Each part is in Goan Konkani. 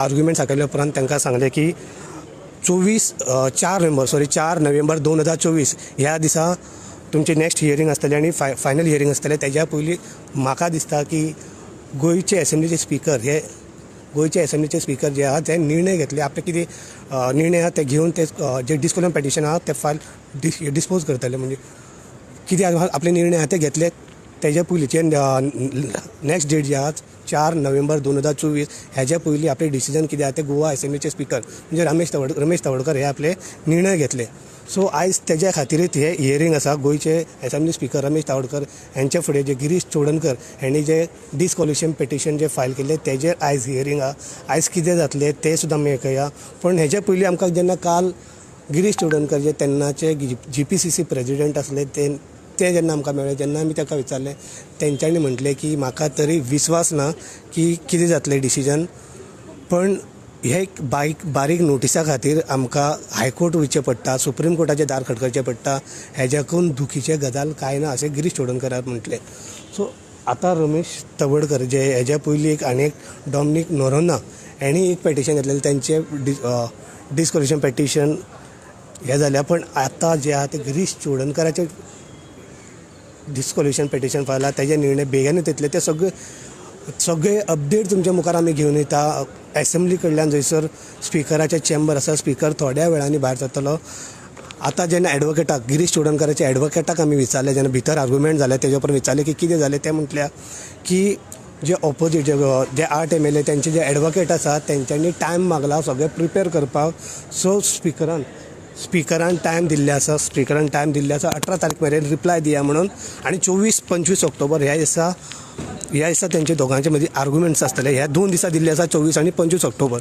आर्ग्युमेंट्स आयकल्या उपरांत तांकां सांगलें की 4 नोव्हेंबर 2024 ह्या दिसा तुमची नेक्स्ट हियरींग आसतलें आनी फायनल हियरींग आसतलें. तेज्या पयलीं म्हाका दिसता की गोंयचे एसेंब्लीचे स्पिकर हे गोंयचे एसेंब्लीचे स्पिकर जे आहा ते निर्णय घेतले, आपले कितें निर्णय आहा ते घेवन ते जे डिस्क्वॉलिफिकेशन पेटिशन आहा ते फायल डिस्पोज करतले. म्हणजे कितें आपले निर्णय आहा ते घेतले तेज्या पयलींचे नेक्स्ट डेट जी आहा 4 नोव्हेंबर 2024 हेज्या पयलीं आपले डिसिजन कितें आहा ते गोवा एसेंब्लीचे स्पिकर म्हणजे रमेश तवडकर हे आपले निर्णय घेतले. सो आयज तेज्या खातीरच हे हियरींग आसा. गोंयचे एसेंब्ली स्पिकर रमेश तावडकर हेंच्या फुडें जे गिरीश चोडणकर हेणी जे डिस्क्वॉलिफिकेशन पेटिशन जे फायल केल्लें तेजेर आयज हियरींग आहा. आयज कितें जातलें तें सुद्दां आमी आयकया. पूण हेज्या पयलीं आमकां जेन्ना काल गिरीश चोडणकर जे तेन्नाचे GPCC president आसले ते जेन्ना आमकां मेळ्ळे जेन्ना आमी ताका विचारलें तेंच्यांनी म्हटलें की म्हाका तरी विस्वास ना की कितें जातलें डिसिजन, पण हे बारीक नोटिसा खातीर आमकां हायकोर्ट वयचें पडटा, सुप्रीम कोर्टाचें दार खडखडचें पडटा, हेज्याकून दुखीचें गजाल कांय ना अशें गिरीश चोडणकरान म्हटलें. सो आतां रमेश तवडकर जे हेज्या पयलीं एक आनी एक डॉमनीक नोरोन्हा हेणी एक पेटिशन घेतलेलें, तेंचें डिस्क्वॉलिफिकेशन पेटिशन हें जालें. पण आतां जें आहा तें गिरीश चोडणकराचें डिस्क्वॉलिफिकेशन पेटिशन फायलां तेजे निर्णय बेगीनूच येतले. ते सगळे अपडेट तुमच्या मुखार आमी घेवन येता. एसेंब्ली कडल्यान जंयसर स्पिकराचें चेंबर आसा, स्पिकर थोड्या वेळांनी भायर सरतलो. आतां जेन्ना एडवोकेटाक गिरीश चोडणकराच्या एडवोकेटाक आमी विचारलें, जेन्ना भितर आर्ग्युमेंट जालें तेजे उपरांत विचारलें की कितें जालें, ते म्हटल्या की जे ऑपोजीट जे 8 MLA तेंचे जे एडवोकेट आसा तेंच्यांनी टायम मागला सगळें प्रिपेर करपाक. सो स्पिकरान टायम दिल्ले आसा, स्पिकरान टायम दिल्ले आसा 18 तारीख मेरेन रिप्लाय दिया म्हणून. आनी 24-25 ऑक्टोबर ह्या दिसा तेंचे दोगांचे मदीं आर्ग्युमेंट्स आसतले. ह्या 2 दिसा दिल्ले आसा, 24 आनी 25 ऑक्टोबर.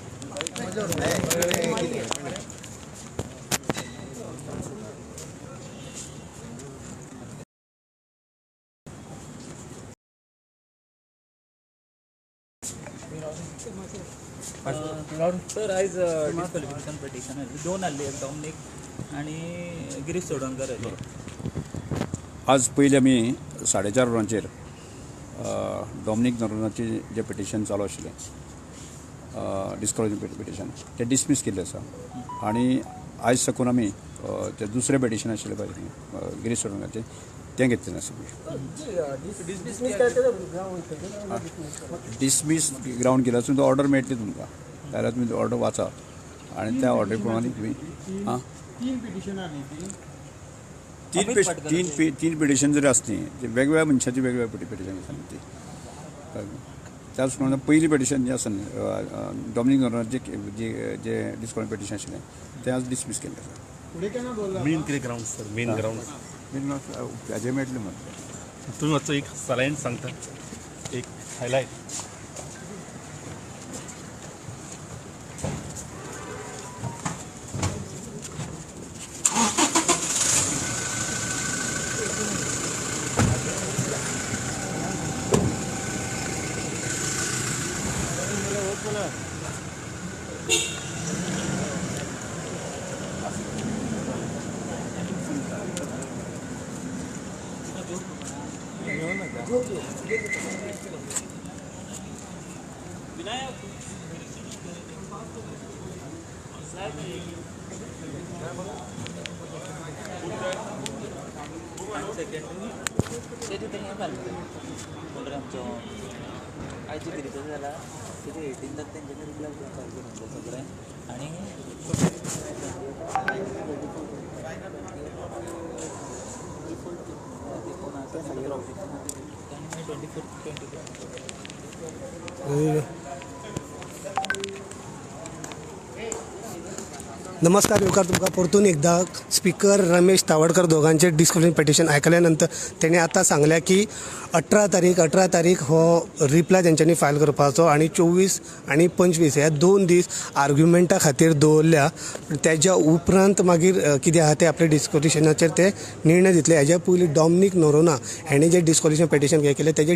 सर आयज डिस्क्वॉलिफिकेशन पेटिशन आयलें, 2 आसली, एक डॉमनीक आनी गिरीश चोडणकर आयले. आज पयलीं आमी 4:30 वरांचेर डॉमनीक नोरोन्हाचें जें पेटिशन चालू आशिल्लें डिस्क्वॉलिफिकेशन पेटिशन तें डिसमीस केल्लें आसा. आनी आयज साकून आमी तें दुसरें पेटिशन आशिल्लें पळय गिरीश चोडणकराचें तें घेतलें आसा. डिसमीस ग्रावंड केला तुमकां ऑर्डर मेळटली तुमकां, जाल्यार तुमी ऑर्डर वाचा आनी त्या ऑर्डरी प्रमाणे तुमी तीन पिटिशन जरी आसली वेगवेगळ्या मनशाची वेगवेगळ्या पिटिशन आसा ती. त्याच प्रमाणे पयलीं पिटिशन जें आसा न्ही डॉमनीक नोरोन्हाचें जें डिस्क्वॉलिफाय पिटिशन आशिल्लें तें आज डिसमीस केल्लें आसा. मेन कितें ग्रावंड सर? मेन ग्रावंड हाजें मेळटलें म्हाका. तुमी मातसो एक सलायन सांगता, एक हायलायट. आयज कितें जाला तेजे 18 तेंच्यांनी रिप्लाय फायल करून सगळें आनी 24, 25. नमस्कार येवकार तुमकां परतून एकदा. स्पिकर रमेश तावडकर दोगांचे डिस्क्वॉलिफिकेशन पेटिशन आयकल्या नंतर तेणी आतां सांगलें की 18 तारीख हो रिप्लाय तेंच्यांनी फायल करपाचो आनी 24 आनी 25 ह्या 2 दीस आर्ग्युमेंटा खातीर दवरल्या. तेज्या उपरांत मागीर कितें आहा तें आपल्या डिस्क्वॉलिफिकेशनाचेर ते निर्णय दितले. हेज्या पयलीं डॉमनीक नोरोन्हा हेणी जें डिस्क्वॉलिफिकेशन पेटिशन हें केलें तेजें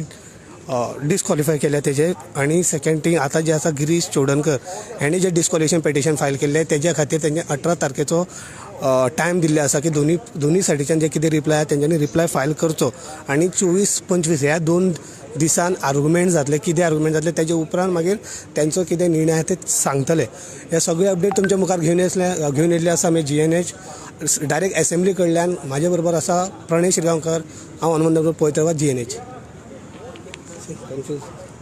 डिस्क्वॉलिफाय केल्या तेजे. आनी सेकेंड थींग आतां जें आसा गिरीश चोडणकर हेणी जें डिस्क्वॉलिफिकेशन पेटिशन फायल केल्लें तेज्या खातीर तेंचे 18 तारखेचो टायम दिल्ले आसा की दोनी सायडीच्यान जे कितें रिप्लाय आहा तेंच्यांनी रिप्लाय फायल करचो आनी 24-25 ह्या 2 दिसान आर्गुमेंट जातले, कितें आर्गुमेंट जातले तेजे उपरांत मागीर तेंचो कितें निर्णय आहा ते सांगतले. हे सगळे अपडेट तुमच्या मुखार घेवन येयल्ले आसा आमी GNH direct assembly कडल्यान. म्हाजे बरोबर आसा प्रणय शिरगांवकर, हांव हनुमंत पळयतलो GNH. Confuse.